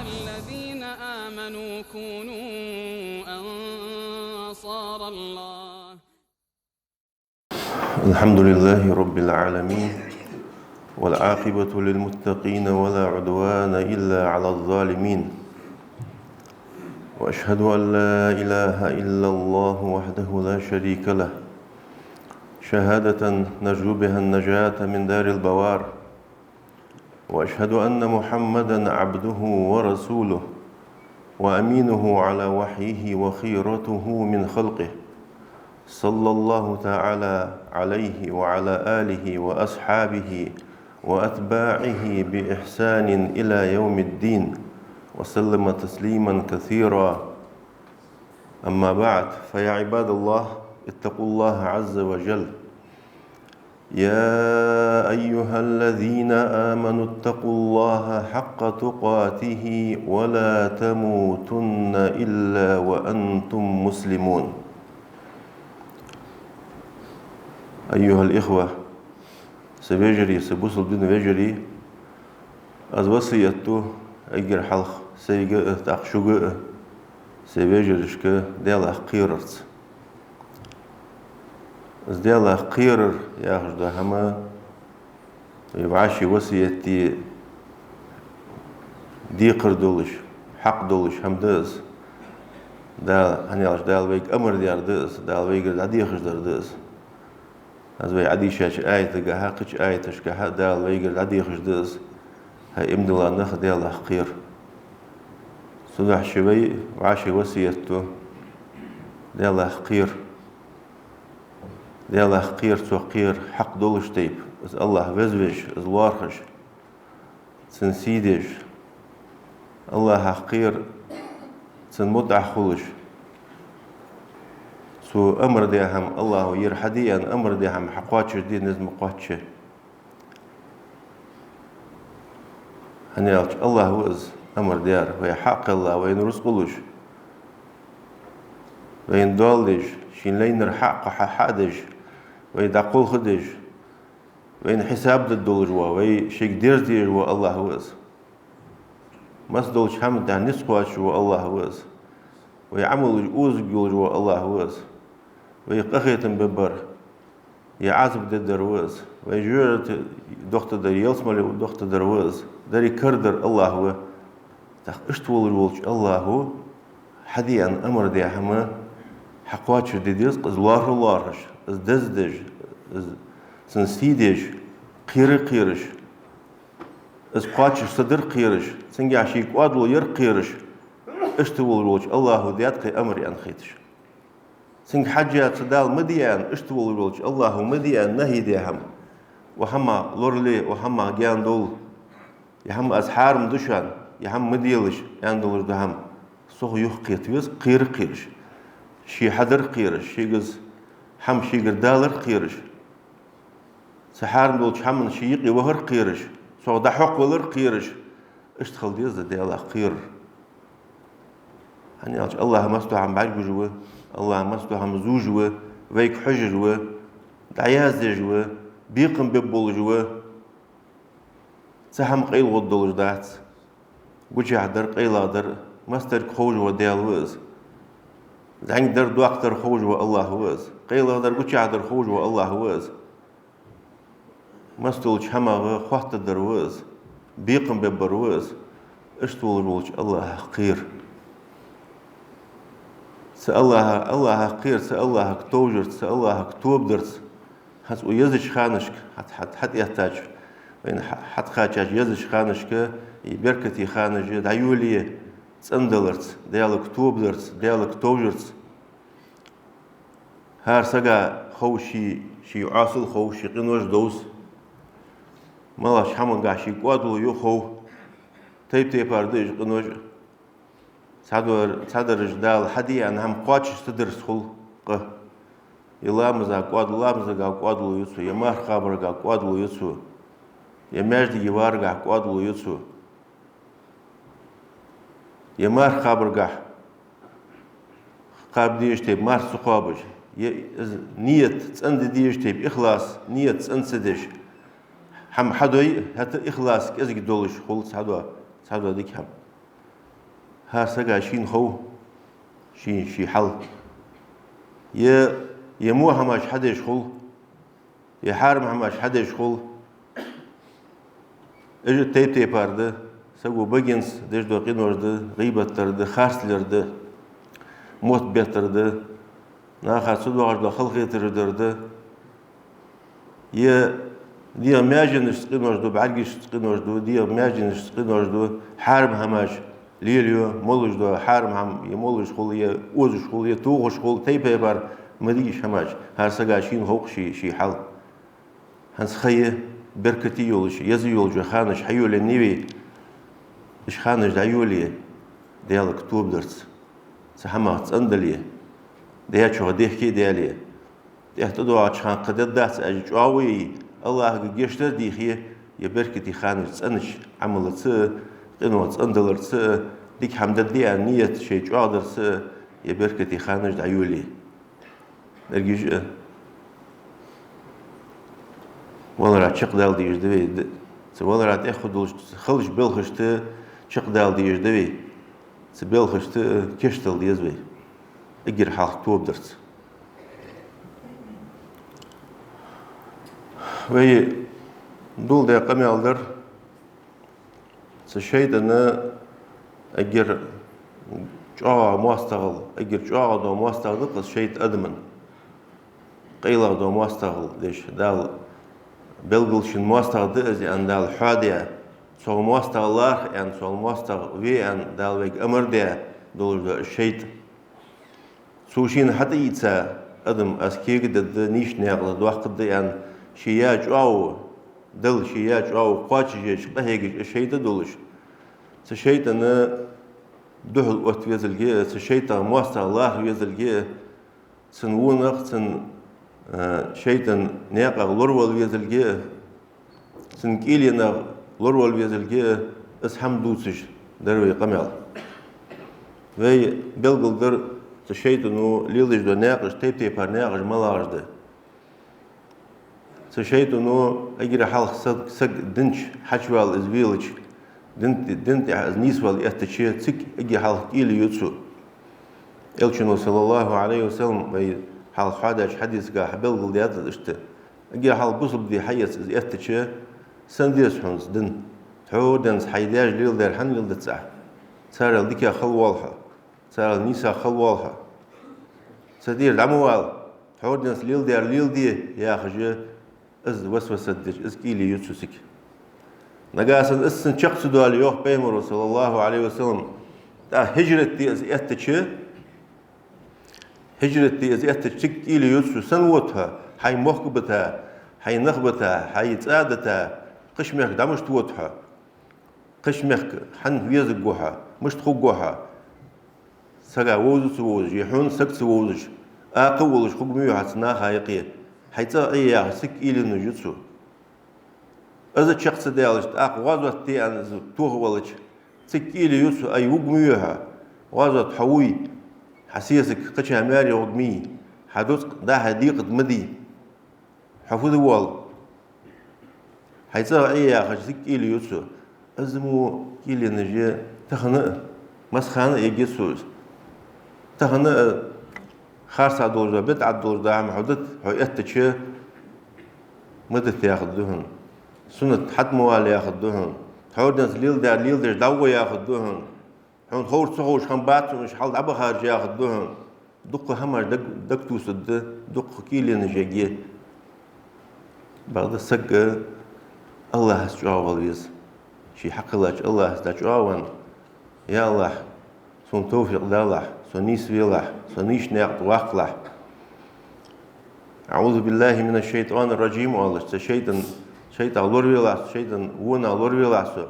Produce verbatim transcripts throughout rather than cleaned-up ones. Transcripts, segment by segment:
الذين آمنوا كونوا أنصار الله. الحمد لله رب العالمين، والعاقبة للمتقين، ولا عدوان إلا على الظالمين. وأشهد أن لا إله إلا الله وحده لا شريك له، شهادة نرجو بها النجاة من دار البوار. وأشهد أن محمدا عبده ورسوله، وأمينه على وحيه وخيرته من خلقه، صلى الله تعالى عليه وعلى آله وأصحابه وأتباعه بإحسان إلى يوم الدين، وسلم تسليما كثيرا. أما بعد، فيا عباد الله، اتقوا الله عز وجل. يا أيها الذين آمنوا اتقوا الله حق تقاته ولا تموتن إلا وأنتم مسلمون. أيها الإخوة, са вежарий, са бусалба дина вежарий, аз васкет ду эггара хьалха сайга а, тӀаккха шуга а, сай вежарашка Даьлах кхерарца. Из Даьлах кхерар яхаш дола хӀама, вай вӀаший васкете декхар долаш, хьакъ долаш хӀама да из. Дала, хӀана аьлча Дала вайга амар даьр да из, Дала вайгара дӀадехаш дар да из. Из вай Ӏодийшача аятагахьа, кхыча аяташкахьа Дала вайгара дӀадехаш да из, хӀай иман дола нах, Даьлах кхера. Цудухьа шоай вай вӀаший васкет ду: Даьлах кхера. Даьлах кхера, Цох кхерар хьакъ долаш тайпа, из АллахӀ везвеш, из лоархӀаш, Цун сий деш, АллахӀах кхера, Цун мутӀахьа хулаш. Цо амар даь хӀама, АллахӀа ер хьаде аьнна амар даь хӀама хьакхоачашде, низ ма кхоачча. ХӀана аьлча АллахӀ ва из амар даьр, вай хьакхелла, вайна рузкъа луш, вайна доал деш, Шийна лайнар хьа-, хьа-, хьадеш, вай дӀакхалхадеш, вайна хьисап дергдолаш вола, вай Шийга дерзадеш вола АллахӀ ва из. Массадолча хӀаман тӀа низ кхоачаш вола АллахӀ ва из. Вай Ӏамалаш озаргйолаш вола АллахӀ ва из. Вайх къахетам бергбар, е Ӏазап дергдар ва из. Вай жоьжахате дохийтаргдар, ялсмале дохийтаргдар ва из. Деррига карадар АллахӀ ва. ТӀаккха иштта волаш волча АллахӀа хьаде аьнна амар даь хӀама хьакхоачашде деза-кх, из лоархӀа а лоархӀаш, из деза деш, из Цун сий деш, кхера а кхераш, из кхоачаш ца дар а кхераш, цунгахьа ший кӀоадало яр а кхераш, иштта волаш волча АллахӀа даьд-кх амар аьнна хеташ. Цунга хьежжа цу Дала ма де аьнна, иштта волаш волча АллахӀа ма де аьнна нахьи даь хӀама, укх хӀамах лорале, укх хӀамах гаьна довла, ер хӀама аз хьарам ду шоана, ер хӀама ма делаш аьнна долаш дола хӀама, цох юхакхета веза-кх, кхера а кхераш, ше хьадар а кхераш, шийга из хӀама шийгара далар а кхераш, цу хьарам долча хӀаман ше юкъе вахар а кхераш, цох дӀахьокхавалар а кхераш, иштта хила деза Даьлах кхерар. ХӀана аьлча АллахӀ массадола хӀама бӀаргагуш ва, АллахӀ массадола хӀама зувш ва, вайга хьожаш ва, дӀаяздеш ва, бекхам бергболаш ва. Цхьа хӀама къайлагӀа долаш дац. Гучахьа дар, къайлагӀа дар, массадарга ховш вола Даьла ва из. ЗӀамига дар, доккха дар ховш вола АллахӀ ва из. КъайлагӀа дар, гучахьа дар ховш вола АллахӀ ва из. Массадолча хӀамах хоаттаргдар ва из, бекхам бергбар ва из, иштта волаш волча АллахӀах кхера. Цу АллахӀа-, АллахӀах кхера, цу АллахӀага товжарца, цу АллахӀага тоба дарца, хӀанз укх езача ханашка, хьат-, хьат-, хьатӀаэттача, вайна хьа-, хьатӀакхаьчача езача ханашка, из беркате ханаш дӀайолае цӀендаларца, Даьлага тоба дарца, Даьлага товжарца. ХӀара сага хов ший, ший Ӏоасал хов, ший къинош довз. МалагӀча хӀамангахьа ший кӀоадало я хов. Тайп-тайпара да уж къинош. Цхьадар-, цхьадараш Дала хьаде аьнна хӀама кхоачаш ца дарца хул-кх. Е ламаза кӀоадал-, ламазага кӀоадало я цо, е марха кхабарга кӀоадало я цо, е маьждиге варгахьа кӀоадало я цо. Е марха кхабаргахьа кхаба дезача тайпа марха ца кхобаш, е из ният цӀена де дезача тайпа ихлас, ният цӀена ца деш, хӀама хьадой, хӀаьта ихлас кӀезига долаш хул цхьадола, цхьадола дика хӀама. ХӀара сага шийна хов ший, ший хьал. Е, е во хӀамаш хьадеш хул, е хьарам хӀамаш хьадеш хул. Уж тайп-тайпара да, саго багенца деш дола къинош да, гӀийбат дар да, харцлер да, мотт беттар да, наха цу догӀаш дола халахетараш дар да. Е дегӀа маьженашца къинош да, бӀаргашца къинош да, дегӀа маьженашца къинош да, хьарам хӀамаш лелаю, молаш да хьарам хӀама, е молаш хул, е озаш хул, е тохаш хул, тайп-тайпара ма дий уж хӀамаш. ХӀара сага шийна хов ший, ший хьал. ХӀанз ха я, беркате йолаш, еза йолаш ханаш хьайолаеннай вай. Уж ханаш дӀайолае, Даьлага тоба дарца, цу хӀамах цӀендале, даьчох дехке даьле, тӀехьа тӀадоагӀача хана кхы дергдац аьнна чӀоагӀо яь, АллахӀага гешт дар дийхе, е беркате ханаш цӀенача Ӏамалца, къинох цӀендаларца, дика хӀама дергда аьнна ният шоай чӀоагӀдарца, е беркате ханаш дӀайолае. Дерригаш а валара чакхдала дезаш да вай. Д-, цу валара тӀехьа долаш, халаш белхашта чакхдала дезаш да вай. Цу белхашта кийчдала деза вай, эггара хьалха тоба дарца. Вай доладаь къамаьл дар, цу шайтӀана эггара чӀоагӀа моастагӀал, эггара чӀоагӀа дола моастагӀа да-кх из шайтӀа адаман. КъайлагӀа дола моастагӀал деш, Дала белгалдаьча моастагӀа да из аьнна Дала хьоадаь, цох моастагӀа лархӀа аьнна, цох моастагӀа ве аьнна Дала вайга амар даь долаш да из шайтӀа. Цо шийна хьатӀаийца адам аз кегадергда, нийсача наькъа тӀа доаккхаргда аьнна, ше яь чӀоагӀо, Далла ше яь чӀоагӀо кхоачашъеш, къахьегаш из шайтӀа долаш. Цу шайтӀана духьал отта везалга а, цу шайтӀах моастагӀа лархӀа везалга а, цун вонах, цун, а, шайтӀан наькъах лоравала везалга а, цун кӀийленах лоравала везалга а, из хӀама дувцаш дар вай къамаьл. Вай белгалдир, цу шайтӀано леладеш дола наькъаш тайп-тайпара наькъаш малагӀаш да. Цу шайтӀано эггара хьалха саг, саг дин чу хьачувала из велача, дин, дин тӀа из нийсвала эттача, цига эггара хьалха кӀийле ю цо. Элчано, саллаллахӀу Ӏалайхи ва саллам, вай хьалха хьоадаьча хьадисагахьа белгалдаьд из иштта. Эггара хьалха бусалба ди хьаэца из эттача, сенна деза хьона из дин? Тхьовра денз хьай даьша леладаьр хӀана леладац Ӏа? Царел дикагӀа хила воал хьо, царел нийсагӀа хила воал хьо. Цу тӀера дӀа ма вала, тхьовра денз леладаьр леладе, яхаш, из васвасат деш, из кӀийле ю цо цига. Нагахьа санна из цунна чакх ца доале, йоах Пайхамаро, саллаллахӀу Ӏалайхи ва саллам, тӀаккха хӀижрат де из эттача, хӀижрат де из эттача цига кӀийле ю цо. Сенна вода хьо? Хьай мохк бита, хьай нах бита, хьай цӀа дита, кхыча мехка дӀа мишта вода хьо? Кхыча мехка хьанна везаргва хьо, мишта хургва хьо? Сага вовза ца вовзаш, е хьона саг ца вовзаш, акха а волаш хургма вий хьо цу наха юкъе? Хьай цӀагӀа Ӏе, яхаш, цига кӀийленаш ю цо. Из чакх ца даьлча, тӀаккха гӀазот де аьнна из тоха ваьлча, цига кӀийле ю цо: ай, вувргма вий хьо? ГӀазот хьо вуй? Хьа сесаг кхыча маьре гӀоргья, хьа рузкъ дӀа-хьа декъаза ма дий. Хьо фу де воал? Хьай цӀагӀа Ӏе, яхаш, цига кӀийле ю цо. Из мо кӀийленаш тахан а, массахана а ергья цо из. Тахан а харцахьа долаш дола, бидӀат долаш дола хӀама хьо дита, хьо эттача, ма дита яхаргда хьона. Суннат хьатӀа ма вала яхаргда хьона. Тхьовра денз леладаьр леладеш дӀавигӀа яхаргда хьона. Хьона ховр ца ховш хӀама бац хьона, уж хьалха дӀабахараш яхаргда хьона. Дукха хӀамаш даг-, дагатоссаргда, дукха кӀийленаш ергья. Бакъда саг АллахӀаца чӀоагӀа вала веза. Ше хьакхеллача АллахӀаца дӀачӀоагӀвенна: я АллахӀ, сона товфикъ далахь, со нийсвелахь, со нийсача наькъа тӀа ваккхалахь. «АӀузу биллахӀи мина шшайтӀани рражим», оалаш, цу шайтӀан, шайтӀах лоравелахь со, шайтӀан вонах лоравелахь со,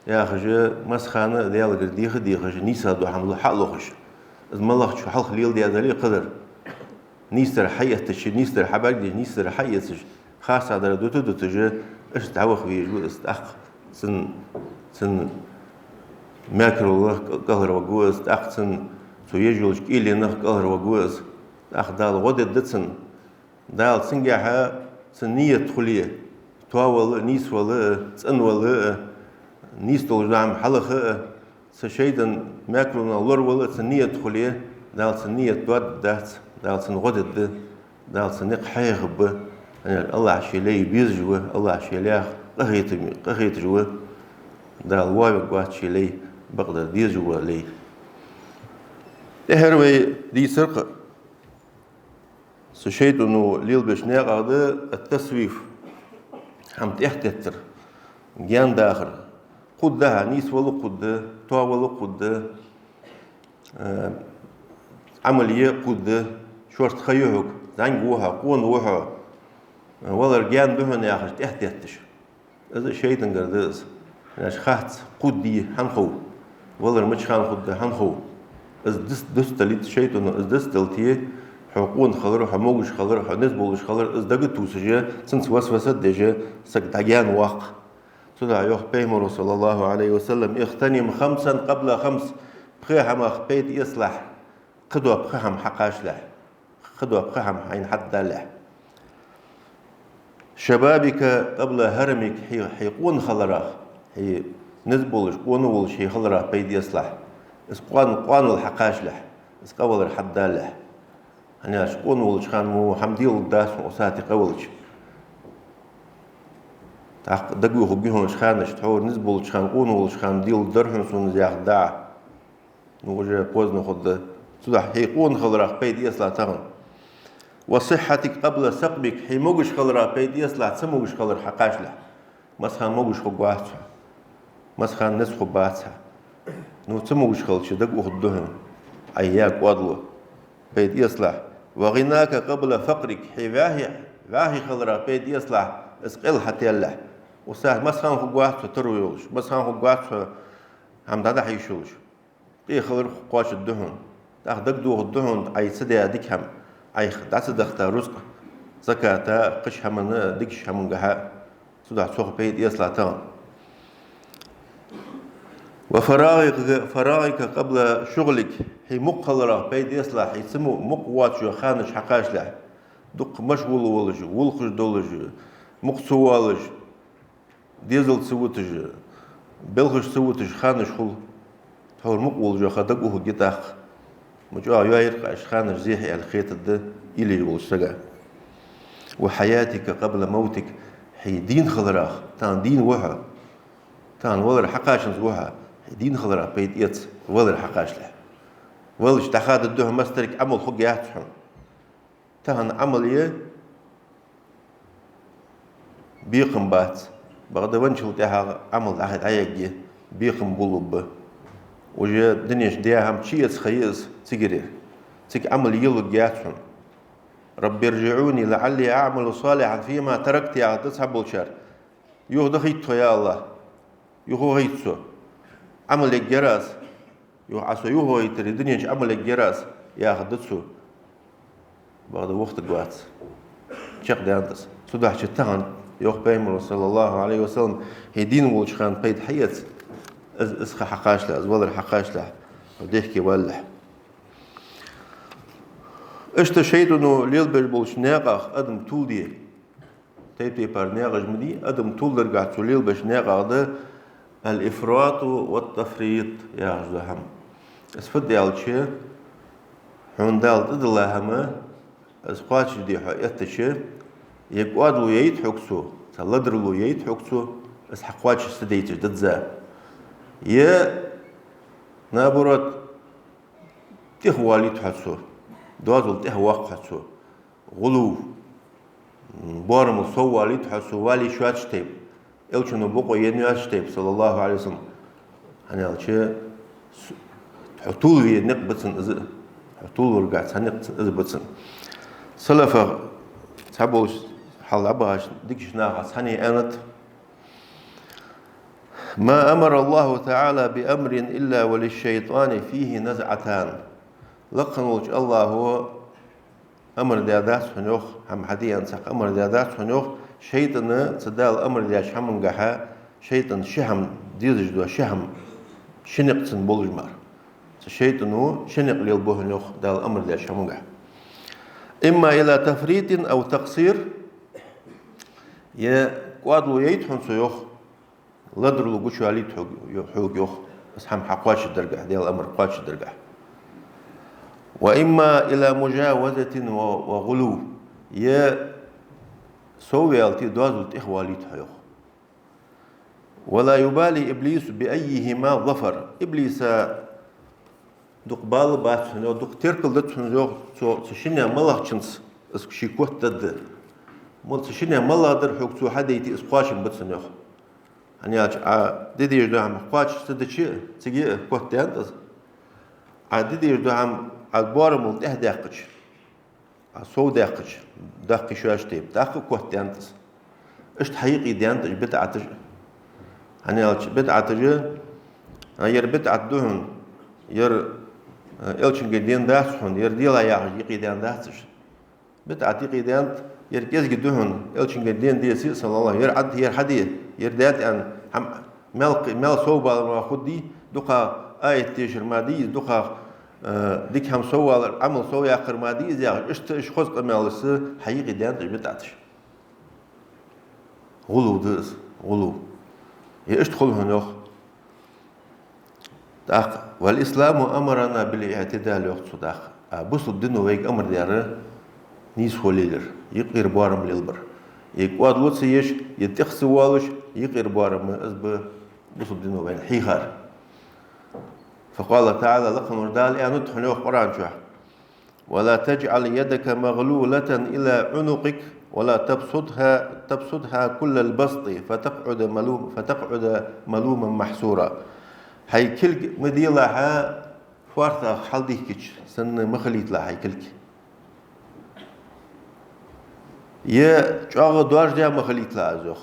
яхаш, массахана а Даьлагара деха а дехаш, нийсагӀа дола хӀама хьа а лохаш. Из малагӀчо хьалха леладаь дале а кхыдар, нийсдар хьаэттача, нийсдар хьабӀаргадеш, нийсдар хьаэцаш, харцахьа дар дита а дуташ, иштта дӀаваха везаш ва из, тӀаккха цун, цун мекарлонах кӀалхарваргва из, тӀаккха цун, цо еш йолча кӀийленах кӀалхарваргва из. ТӀаккха Дала гӀо дергда цунна. Дала цунгахьа цун ният хуле, тоавала а, нийсвала а, цӀенвала а, Нийса долаш да хӀама хьалха а, цу шайтӀан микрона лоравала цун ният хуле, Дала цун ният доадергдац, Дала цунна гӀо дергда, Дала цун никъ хьехаргба. ХӀана аьлча АллахӀ ший лай безаш ва, АллахӀ ший лайх къахетам-, къахеташ ва, Дала воавергвац ший лай, бакъдар дезаш ва лай. ТӀеххьара вай дийцар-кх, цу шайтӀано лелабеча наькъах да ат-тасвиф, хӀама тӀехтеттар, гаьна дахар. Кхувргда хьо, нийсвала кхувргда, тоавала кхувргда, э, Ӏамал е кхувргда, шортта ха я хьога, зӀамига ва хьо, къона ва хьо, валар гаьна да хьона яхаш тӀехтетташ. Из шайтӀагара да из. Иштта хац, кхувргдий хьона хов, валар мича хана хургда хьона хов. Из дус-, дусталийта шайтӀано, из дусталийте, хьо къона хилар, хьо могаш хилар, хьо низ болаш хилар, из дага тувсаш, цунца васваса деш, саг дӀагаьна воаккх. Цудухьа йоах Пайхамаро, صلى الله عليه وسلم: اغتنم خمسا قبل خمس, пхе хӀамах пайда эцалахь, кхыдола пхи хӀама хьакхачалахь, кхыдола пхи хӀама хьайна хьадалалахь. شبابك قبل هرمك, хье, хье къона хиларах, хье низ болаш, къона волаш хье хиларах пайда эцалахь, из къоан-, къоанал хьакхачалахь, из къавалар хьадалалахь. ХӀана аьлча къона волча хана мо хӀама делургдац хьона, укх сахьате къавелча. ТӀаккха дагавоха гихьонаш ханаш, тхьовра низ болча хана, къона волча хана делургдар хьона сона из яхаргда Ӏа. Ну, уже поздно хургда. Цудухьа хье къона хиларах пайда эцалахь тахан. وصحتك قبل سقمك, хье могаш хиларах пайда эцалахь, ца могаш хилар хьакхачалахь. Массахана могаш хургвац хьо, массахана низ хургбац хьа. Ну, ца могаш хилча дагавохаргда хьона Ӏа яь кӀоадало, пайда эцалахь. وغناك قبل فقرك, хье вӀаьхий, вӀаьхий хиларах пайда эцалахь, из къел хьатаьлалахь. Укх сахьате массахана хургвац хьо таро йолаш, массахана хургвац хьо хӀама дӀадахьа йиш йолаш. Къе хилар кхоачаргда хьона. ТӀаккха дагадохаргда хьона Ӏайха ца даь дика хӀама, Ӏайха дӀа ца дахийта рузкъа, заката, кхыча хӀаманна, дикача хӀамангахьа. Цудухьа цох пайда эцалахь тахан. وفراغك، فراغك قبل شغلك, хье мукъа хиларах пайда эцалахь, хье цу му-, мукъа воацача ханаш хьакхачалахь. Дукха машгӀул волаш, гӀулакхаш долаш, мукъа ца воалаш, дезал ца вуташ, белхаш ца вуташ ханаш хул. Тхьовра мукъа волча хана дагавоха гитӀакх. Ма чӀоагӀа йоайир-кх уж ханаш зехьа аьле хетаргда уйла йолча сага. وحياتك قبل موتك, хье дийна хиларах, тахан дийна ва хьо, тахан валар хьакхачанза ва хьо, хье дийна хиларах пайда эца, валар хьакхачалахь. Валча дӀахадаргда хьона, массадар Ӏамал хургьяц хьона. Тахан Ӏамал е, бекхам бац. Бакъда венначул тӀехьагӀа Ӏамал дӀа-, дӀаяргья, бекхам болалургба. Уже дунен чу даь хӀама чуэца ха я из цигара. Цига Ӏамал елургьяц хьона. رب ارجعون لعلي أعمل صالحا فيما تركت, яхаргда цхьаболчар. Юха дахийта тхо, я АллахӀ. Юха вахийта со. Ӏамал ергьяр аз. Юха Ӏа со юха вахийтаре, дунен чу Ӏамал ергьяр аз, яхаргда цо. Бакъда вахийтаргвац. Чакхдаьннад из. Цудухьа тахан, йоах Пайхамаро, صلى الله عليه وسلم, хье дийна волча хана пайда хьаэца, из, из ха хьакхачалахь, из валар хьакхачалахь, хьо дехке валалахь. Иштта шайтӀано лелабеш болча наькъах адам тувладе. Тайп-тайпара наькъаш ма дий, адам тувладаргахьа цо лелабеча наькъах да الإفراط والتفريط яхаш дола хӀама. Из фуд аьлча, хьона Дала тӀадилла хӀама, из кхоачашде хьо эттача, е кӀоадало яйта хьога цо, цхьа ледарло яйта хьога цо, из хьакхоачаш ца дайташ дадза. Е, наоборот, тӀехвалийта хьо цо, доазол тӀехвоаккх хьо цо, гӀулув, боарамал соввалийта хьо цо, вале йиш йоацача тайпара, Элчано бокъо енна йоацача тайпара, صلى الله عليه وسلم. ХӀана аьлча, с-, хьо тувлаве никъ ба цун из, хьо тувлаваргахьа цхьа никъ цун из ба цун. Салафах цхьаболча хьалха дӀабахача дикача наха цхьанне аьннад: ما أمر الله تعالى بأمر إلا وللشيطان فيه نزعتان. Лакха волча АллахӀо амар даь дац хьона, йоах, хӀама хьаде аьнна цхьаккха амар даь дац хьона, йоах, шайтӀана цу Дала амар даьча хӀамангахьа, шайтӀана ши хӀама дезаш да, ши хӀама, ши никъ цун болаш мара. Цу шайтӀано ши никъ лелабу хьона, йоах, Дала амар даьча хӀамангахьа. إما إلى تفريط أو تقصير, е кӀоадало яйта хьона цо, йоах, Ледарло гучавалийта хьога, хьога, йоах, из хӀама хьакхоачаш даргахьа, Даьла амар кхоачаш даргахьа. وإما إلى مجاوزة و-، وغلو. Е совваьлийта, доазол тӀехвалийта хьо, йоах. ولا يبالي إبليس بأيهما ظفر. Иблиса дукха бала бац цунна, йоах, дукха теркал дац цунна, йоах, цо цу шинне малагӀчунца из ший котдаьд. Мала цу шинне малагӀдар хьога цо хьадайта, из кхоачам ба цунна, йоах. ХӀана аьлча, Ӏа де дезаш дола хӀама кхоачаш ца дича, цига а котдаьннад из. Ӏа де дезаш дола хӀама Ӏа боарамал тӀехьа даьккхача, Ӏа сов даьккхача, даккха йиш йоацача тайпара, тӀаккха а котдаьннад из. Иштта хьаюкъедаьннад уж бидӀаташ. ХӀана аьлча бидӀаташ, а, ер бидӀат да хьона, ер, а, Элчангара ден дац хьона, ер делахь яхаш юкъедаьннадац уж. БидӀат юкъедаьннад, ер кӀезига да хьона, Элчангара ден деце а, صلى الله, ер Ӏад, ер хьаде, ер даьд аьнна, хӀама, маьл кхы-, маьл совбалар мара хургдий, дукхагӀа аят дешар мара дий из, дукхагӀа, э, дика хӀама соввалар, Ӏамал совъяккхар мара дий из яхаш, иштта уж хоза къамаьлашца хьаюкъедаьннад уж бидӀаташ. ГӀулув да из, гӀулув. Е иштта хул хьона, йоах. ТӀаккха: والإسلام أمرنا بالاعتدال, йоах цо тӀаккха. А бусалба дино вайга амар даьр нийсхо лелаяр, юкъера боарам лелабар. Е кӀоадало ца еш, е тӀех ца воалаш, юкъера боарам, из ба бусалба дино вайна хьийхар. فقال تعالى, лакха волча Дала аьннад хьона, йоах, Къуръан чу: ولا تجعل يدك مغلولة إلى عنقك ولا تبسطها، تبسطها كل البسط فتقعد ملوم-، فتقعد ملوما محسورا. Хьай кулг ма делахь фоартах хьалдихкача санна, ма хилийталахь хьай кулг. Е чӀоагӀа доаржадаь ма хилийталахь из, йоах.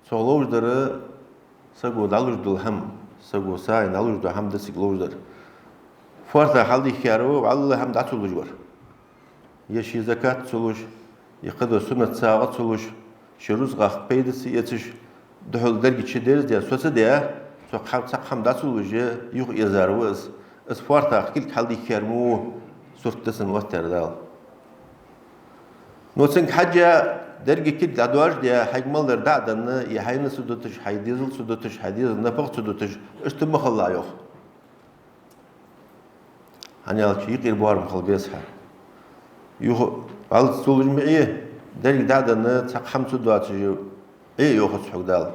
Цох ловш дар саго дӀалуш дола хӀама, саго сагӀийна дӀалуш дола хӀама да цига ловш дар. Фоартах хьалдихкар ва, валлахӀи, хӀама дӀа ца луш вар. Е ший закат ца луш, е кхыдола суннат сагӀа ца луш, ший рузкъах пайда ца эцаш, духьал деррига чу дерзадаь, со ца даь, цо кхы цхьаккха хӀама дӀа ца луш, юха эзар ва из. Из фоартах кулг хьалдихкар мо сурт да цун оттадаьр Дала. Но цунга хьежжа, деррига кулг дӀадоаржадаь, хьайга мел дар дӀа а денна, е хьайна ца дуташ, хьай дезала ца дуташ, хьай дезала напагӀа ца дуташ, иштта ма хилалахь, йоах. ХӀана аьлча юкъера боарам хила беза хьа. Юха валлахӀи ца луш ма Ӏе, деррига дӀа а денна, цхьаккха хӀама ца доацаш Ӏе, йоах цо хьога Дала.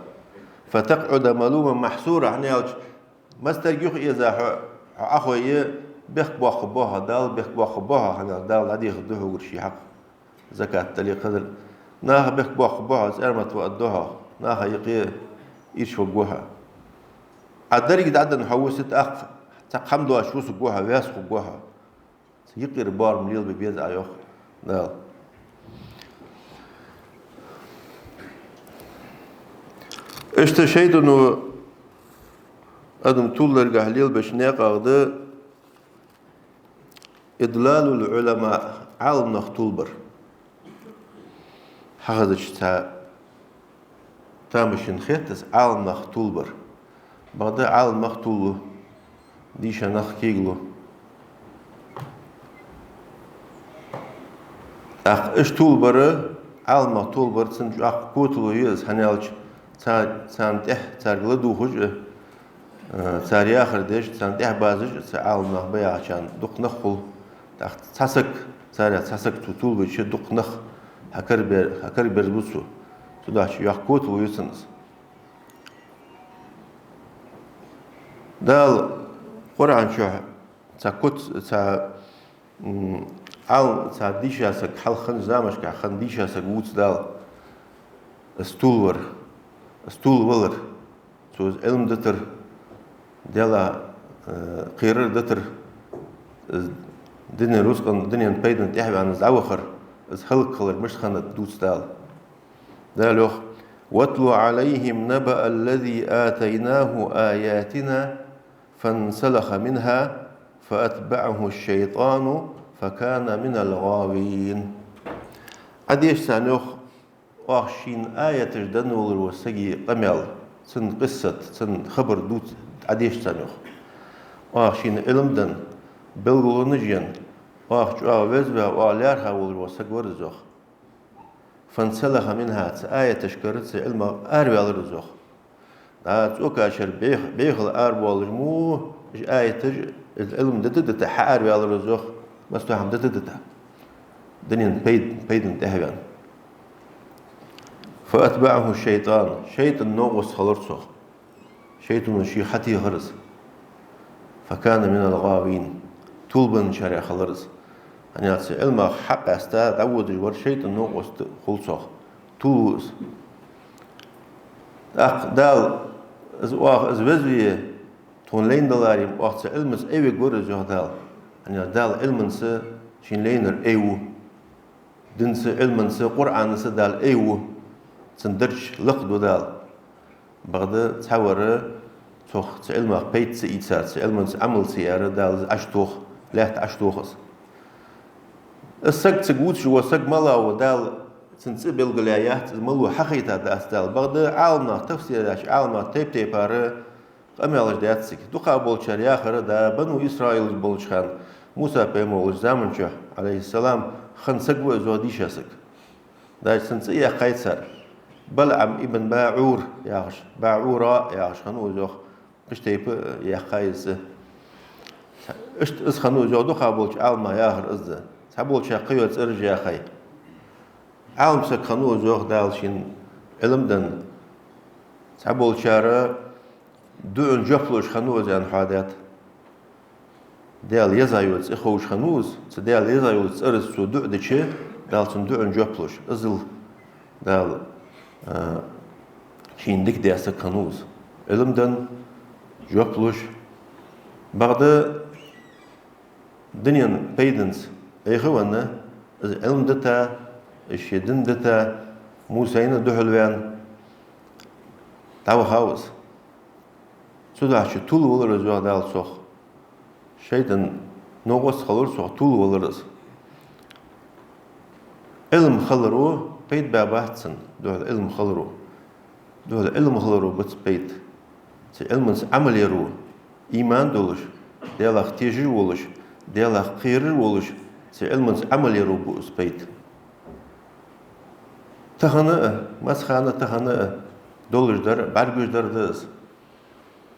فتقعد ملوما محسورا, хӀана аьлча массадар юха эза хьо, хьо Ӏохайе, бехк боаккхаргба хьох Дала, бехк боаккхаргба хьох, хӀана аьлча Дала дӀадехаргда хьогара ший хьакъ. Закат дале, кхыдар. Наха бехк боаккхаргба хьох, цӀермат ваӀад ду хьох, наха юкъе ирча варгва хьо. Ӏа деррига дӀа а денна хьо вуссе, тӀаккха цхьаккха хӀама доацаш вусаргва хьо, ваьсса хургва хьо. Цу юкъера боарам лелабе беза Ӏа, йоах Дала. Иштта шайтӀано адам тувларгахьа лелабеча наькъех да إضلال العلماء, Ӏаламнах тувлабар. Хьахезача цхьа тамашийна хет из, Ӏаламнах тувлабар. Бакъда Ӏаламнах тувлалу, дийша нах кегалу. ТӀаккха уж тувлабар, Ӏаламнах тувлабар цун чӀоагӀа котало я из, хӀана аьлча ца-, царна тӀехьа, царга ладувгӀаш а, э, цар яхар деш, царна тӀехьа базаш а цу Ӏаламнах ба яхачарна дукха нах хул. ТӀаккха цхьа саг, царех цхьа саг цо тувлавича, дукха нах хьакарабер-, хьакараберзабу цо. Цудухьа йоккха котало я цун из. Дала Къуръан чу цхьа куц-, цхьа, м, Ӏал-, цхьа дийша саг, хьалха хиннача замашка хинна дийша саг вувц Дала. Из тувлавар, из тувлавалар. Цо из Ӏилма дитар, Даьлах, э, кхерар дитар, из дунен рузкъан, дунен пайдан тӀехьа ваьнна из дӀавахар, из хӀалакхилар мишта хиннад дувц Дала. Дала йоах: واتل عليهم نبأ الذي آتيناه آياتنا فانسلخ منها فأتبعه الشيطان فكان من الغاوين. Ӏадеша царна, йоах, оаха шийна аяташ денна волаш волча сага къамаьл, цун къиссат, цун хабар дувц-, Ӏадеша царна, йоах. Оаха шийна Ӏилма денна, белгалонаш енна, оаха чӀоагӀа веза ваь, оаха лаьрхӀа волаш вола саг вар из, йоах. فانسلخ منها, цу аяташкара, цу Ӏилмах араваьлар из, йоах. А цӀокашера бӀех-, бӀехал арабоалаш мо, уж аяташ, из Ӏилма дита-дита хьаараваьлар из, йоах, массадола хӀама дита-дита. Дунен пайд-, пайдана тӀехьаваьнна. فأتبعه الشيطان, шайтӀан новкъост хилар цох. ШайтӀано шийга хьатӀатехар из. فكان من الغاوين, тилабенначарех хилар из. ХӀана аьлча Ӏилмах хьакъаьста дӀаводаш вар шайтӀан новкъост хул цох. Тилаву из. ТӀаккха Дала, из оаха из везаве, тхона лайна даларе, оаха цу Ӏилмаца айвергвар из, йоах Дала. ХӀана аьлча Дала Ӏилманца шийна лайнар айву. Динца, Ӏилманца, Къуръанаца Дала айву. Цун дарж лакхаду Дала. Бакъда цхьавар цох цу Ӏилмах пайда ца ийцар, цу Ӏилманца Ӏамал ца яьр Дала из Ӏочутох, лаьтта Ӏочутох из. Из саг цига вувцаш вола саг малав, Дала цун цӀи белгалъяь яц, из малув хьахайтадац Дала. Бакъда Ӏаламнах, тафсир деш Ӏаламнах тайп-тайпара къамаьлаш даьд цига. ДукхагӀболчар яхар да, Бану Исраилаш болча хана, Муса пайхамар волча заман чухь, Ӏалайхи ссалам, хинна саг ва из, йоах, дийша саг. Даже цун цӀи яьккхай цар. БалӀам ибн БаӀур яхаш, БаӀура яхаш хиннав из, йоах, кхыча тайпа яьккхай из цӀи. Иштта из хиннав из, йоах, дукхагӀболча Ӏаламнаха яхар из да. Цхьаболчар кхыйола цӀераш яьхай. Ӏалам саг хиннав из, йоах, Дала шийна Ӏилма денна. Цхьаболчар дуӀан жоп луш хиннав из, аьнна хьоадаьд. Даьла еза йола цӀи ховш хиннав из, цу Даьла еза йолча цӀерца цо дуӀа дича, Дала цун дуӀан жоп луш. Иззал Дала, а, шийна дика даь саг хиннав из. Ӏилма денна, жоп луш. Бакъда дунен пайданца Ӏехавенна, из Ӏилма дита, из ший дин дита, Мусайна духьалваьнна, дӀавахав из. Цудухьа тилавалар из, йоах Дала, цох. ШайтӀан новкъост хилар цох, тилавалар из. Ӏилма хиларо пайда баь бац цунна, духхьал Ӏилма хиларо. Духхьал Ӏилма хиларо бац пайда. Цу Ӏилманца Ӏамал яро, иман долаш, Даьлах тешаш волаш, Даьлах кхераш волаш, цу Ӏилманца Ӏамал яро ба из пайда. Тахан а, массахана а тахан а долаш дар, бӀаргагуш дар да из.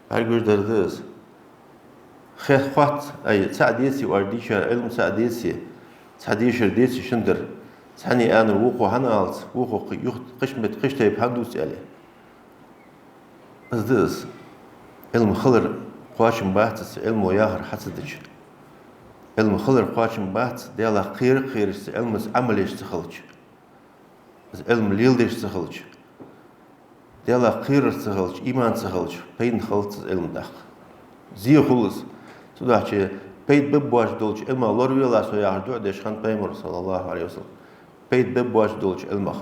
БӀаргагуш дар да из. Хех хоатт, ай, цхьа деций оаш дийшар Ӏилма, цхьа деций, цхьа дешар деций шун дар. Цхьанне аьннар вокхо хӀана алац, вокхо кхы юха кхыча метте кхыча тайпа хӀана дувц аьле. Из да из. Ӏилма хилар кхоачам бац из, Ӏилмо яхар хьа ца дича. Ӏилма хилар кхоачам бац, Даьлах кхера а кхераш, цу Ӏилмаца Ӏамал еш ца хилча. Из Ӏилма леладеш ца хилча. Даьлах кхерар ца хилча, иман ца хилча, пайдана хилац из Ӏилма тӀаккха. Зе хул из. Цудухьа пайда бергбоацаш долча Ӏилмах лоравелахь со яхаш дуӀа деш хиннав пайхамар, саллаллахӀу Ӏалайхи ва саллам. Пайда бергбоацаш долча Ӏилмах.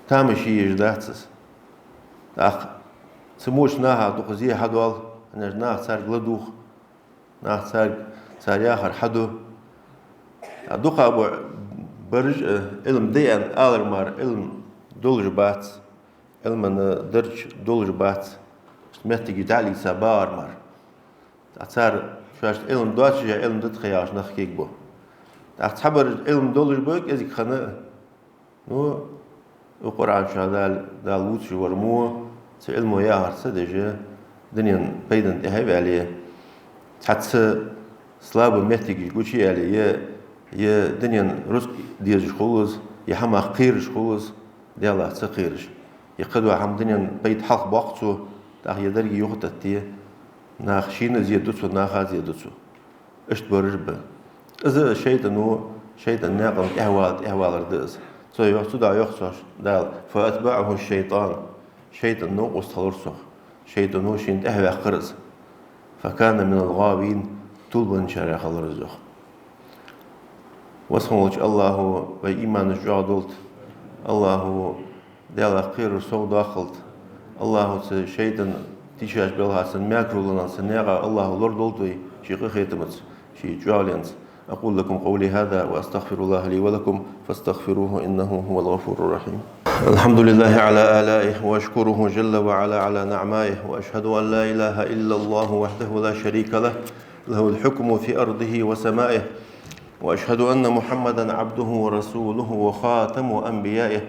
Тамаш е езаш дац из. ТӀаккха цу моча нахах дукха зе хьадоал, хӀана аьлча наха царга ладувгӀ, наха царга, цар яхар хьаду. А дукхагӀбола бараш а, Ӏилма да аьнна алар мара Ӏилма долаш бац, Ӏилман дарж долаш бац. Иштта моттигаш дӀалийца багӀар мара. ТӀаккха цар шоашта Ӏилма доацаш а Ӏилма да тха яхаш нах кегабу. ТӀаккха цхьабараш Ӏилма долаш ба кӀезига хана а. Ну, укх Къуръан чу Дала, Дала вувцаш вар мо, цу Ӏилмо яхар ца деш, дунен пайдана тӀехьа а ваьле, цхьацца слабый моттигаш гучаяьле, е, е дунен рузкъа дезаш хул из, е хӀамах кхераш хул из, Даьлах ца кхераш. Е кхыдола хӀама, дунен пайда хьалхабоаккх цо, тӀаккха е деррига юхатетте, нах шийна а зе ду цо, наха а зе ду цо. Иштта бараш ба. Из а шайтӀано, шайтӀан наькъа тӀа тӀехьавала-, тӀехьавалар да из. Цо йоах, цудухьа йоах цох Дала: فأتبعه الشيطان. ШайтӀан новкъост хилар цох. ШайтӀано шийна тӀехьаваьккхар из. فكان من الغاوين. Тилабенначарех хилар из, йоах. Веза хинна волча АллахӀо вай иманаш чӀоагӀа долда. АллахӀо Даьлах кхерар совдоаккхалда. АллахӀо цу шайтӀан тийшача белхах, цун мекарлонах, цун наькъах АллахӀо лорадолда вай ший къахетамца, ший чӀоагӀленца. أقول لكم قولي هذا وأستغفر الله لي ولكم فاستغفروه إنه هو الغفور الرحيم. الحمد لله على آلائه وأشكره جل وعلا على نعمائه وأشهد أن لا إله إلا الله وحده لا شريك له، له الحكم في أرضه وسمائه، وأشهد أن محمدا عبده ورسوله وخاتم أنبيائه،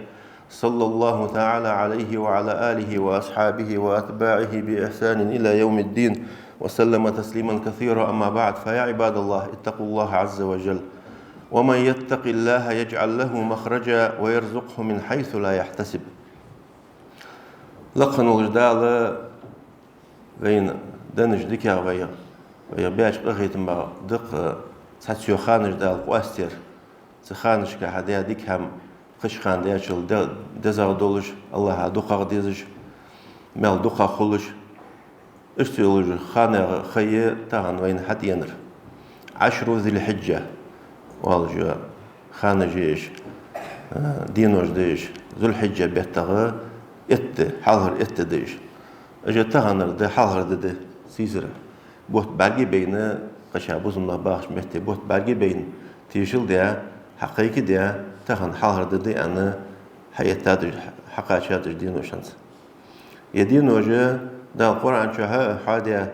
صلى الله تعالى عليه وعلى آله وأصحابه وأتباعه بإحسان إلى يوم الدين، وسلم تسليما كثيرا. أما بعد، فيا عباد الله، اتقوا الله عز وجل، ومن يتق الله يجعل له مخرجا ويرزقه من حيث لا يحتسب. Лакха волча Дала вайна деннача дикаех, вайх, вайх баьча къахетамах дакъа цхьацца ханаш Дала къоастаяр. Цу ханашка хьадаь дика хӀама, кхыча хана даьчул де-, дезагӀа долаш, АллахӀа дукхагӀа дезаш, маьл дукхагӀа хулаш, иштта йолаш ханех ха я тахан вайна хьатӀаенар. عشر ذي الحجة оалаш ханаш я уж, а, денош да уж, Зулхьиджа беттагӀа итт ди, хьалхара итт ди да уж. Уж таханара ди хьалхара ди да, сийсара. Бутт бӀарга а байна, кхыча бусалба нах бахача метте бутт бӀарга а байна, тешал а даь, хьакхайка а даь, тахан хьалхара ди да аьнна, хьаэттад уж, хьакхаьчад уж денош хӀанз. Ер денош Дала Къуръан чу хьа-, хьоадаь,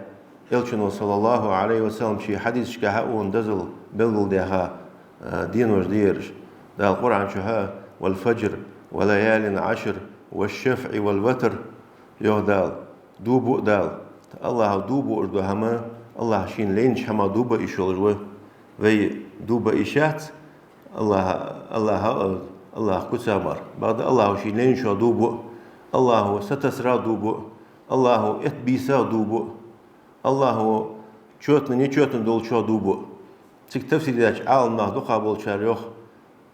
Элчано, صلى الله عليه وسلم, ший хьадисашка хьаоалаш дезал белгалдаьха, а, денош да ераш. Дала Къуръан чу хьа: «والفجر وليال عشر والشفع والوتر», йоах Дала. Дув буъ Дала. АллахӀа дув буъ, уж да хӀама, АллахӀа шийна лайнача хӀамах дув баа йиш йолаш ва. Вай дув баа йиш яц АллахӀа, АллахӀа, АллахӀа куцамар. Бакъда АллахӀа шийна лайначох дув буъ, АллахӀа сатасарах дув буъ, АллахӀа итт бийсах дув буъ, АллахӀа чоьтан, нечоьтан долчох дув буъ. Цига тафсир даьча Ӏаламнаха дукхагӀа болчар йоах,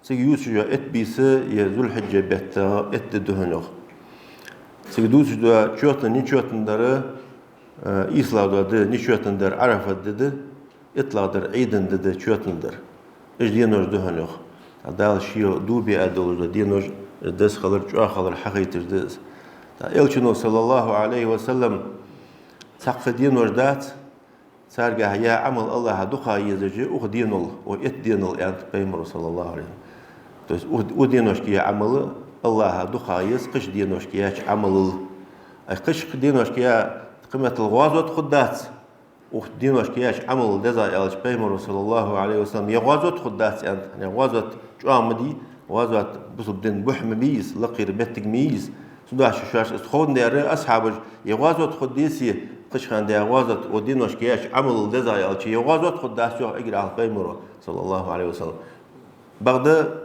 цига ювцаш йола итт бийса ер Зулхьиджа бетта итт ди да хьона йоах. Цига дувцаш дола чоьтан, нечоьтан дар, а, ийслагӀа дола ди, нечоьтан дар Ӏарафат ди да, иттлагӀа дар Ӏийда ди да, чоьтан дар. Уж денош да хьона йоах. Дала ший дув биа долаш дола денош, деза хилар, чӀоагӀа хилар хьахайташ да из. Элчано, صلى الله عليه وسلم, цхьаккха денош дац, царгахьа яь Ӏамал АллахӀа дукхагӀа езаш я укх денал, укх итт денал, аьннад Пайхамаро, صلى الله عليه وسلم. То есть укх, укх деношка яь Ӏамал АллахӀа дукхагӀа еза кхыча деношка яьча Ӏамалал. Ай, кхыча деношка яь кхы меттел гӀазот хургдац укх деношка яьча Ӏамалал дезагӀа, аьлча, Пайхамаро, صلى الله عليه وسلم, ер гӀазот хургдац аьннад. ХӀана, гӀазот чӀоагӀа ма дий, гӀазот бусалба дина бухь ма бий из, лакхера моттиг ма йий из. Цудухьа шоаш из ховндаь, асхьабаш, ер гӀазот хургдеций, кхыча хана даь гӀазот, укх деношка яьча Ӏамалал дезагӀа, аьлча, ер гӀазот хургдац йоах эггара хьалха Пайхамаро, صلى الله عليه وسلم. Бакъда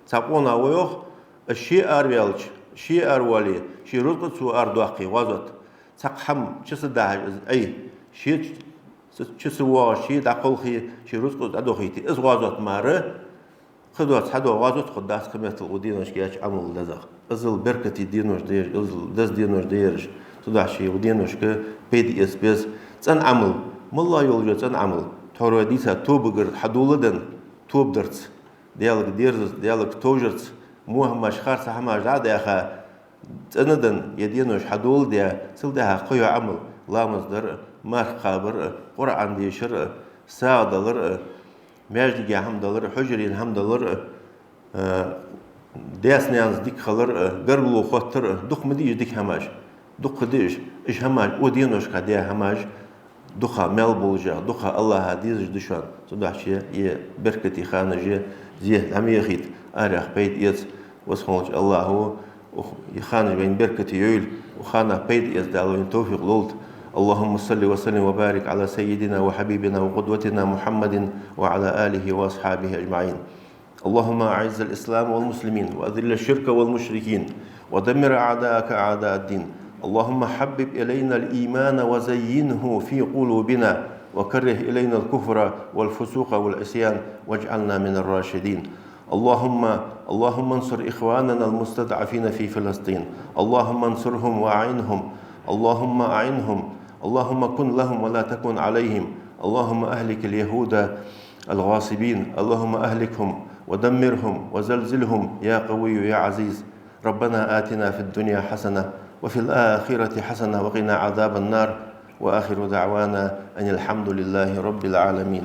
цхьа къонах ва йоах, из ше араваьлча, ше аравале, ший рузкъа цо арадоаккхе, гӀазот. Цхьаккха хӀама чу ца дахьаш из, ай, ше чу, чу ца воагӀаш, ше дӀакхалхе, ший рузкъа из дӀадохийте, из гӀазот мара, кхыдола цхьадола гӀазот хургдац кхы меттел укх деношка яьча Ӏамалал дезагӀа. Иззал беркате денош да ераш, иззал деза денош да ераш. Цудухьа ше укх деношка пайда эца беза. ЦӀена Ӏамал, моллагӀа йолаш йола цӀена Ӏамал, тхьовра вай дийца тобагара хьадоладенна, тоба дарца, Даьлага дерзарца, Даьлага товжарца, во хӀамаш, харца хӀамаш дӀа а даьха, цӀена денна, ер денош хьадоладаь, цул тӀехьагӀа кхыйола Ӏамал: ламаз дар а, марха кхабар а, Къуръан дешар а, сагӀа далар а, маьждиге хӀама далар а, хьужаре хӀама далар а, а, даьца-наьнаца дика хилар а, гаргало хоттар а, дукха ма дий уж дика хӀамаш. Дукха да уж, уж хӀамаш, укх деношка даь хӀамаш, дукха маьл болаш, дукха АллахӀа дезаш да шоана. Цудухьа ер беркате ханаш я, зе дӀа ма яхийта, араяха пайда эца. Веза хиннача АллахӀа укх ханаш вайна беркате йойла, укх ханах пайда эца Дала вайна товфикъ лолда. اللهم صل وسلم وبارك على سيدنا وحبيبنا وقدوتنا محمد وعلى آله وأصحابه أجمعين. اللهم أعز الإسلام والمسلمين وأذل الشرك والمشركين ودمر أعداءك أعداء الدين. اللهم حبب إلينا الإيمان وزينه في قلوبنا وكره إلينا الكفر والفسوق والعصيان واجعلنا من الراشدين. اللهم، اللهم انصر إخواننا المستضعفين في فلسطين. اللهم انصرهم وأعنهم. اللهم أعنهم. اللهم كن لهم ولا تكن عليهم. اللهم أهلك اليهود الغاصبين. اللهم أهلكهم ودمرهم وزلزلهم يا قوي يا عزيز. ربنا آتنا في الدنيا حسنة وفي الآخرة حسنة وقنا عذاب النار. وآخر دعوانا أن الحمد لله رب العالمين.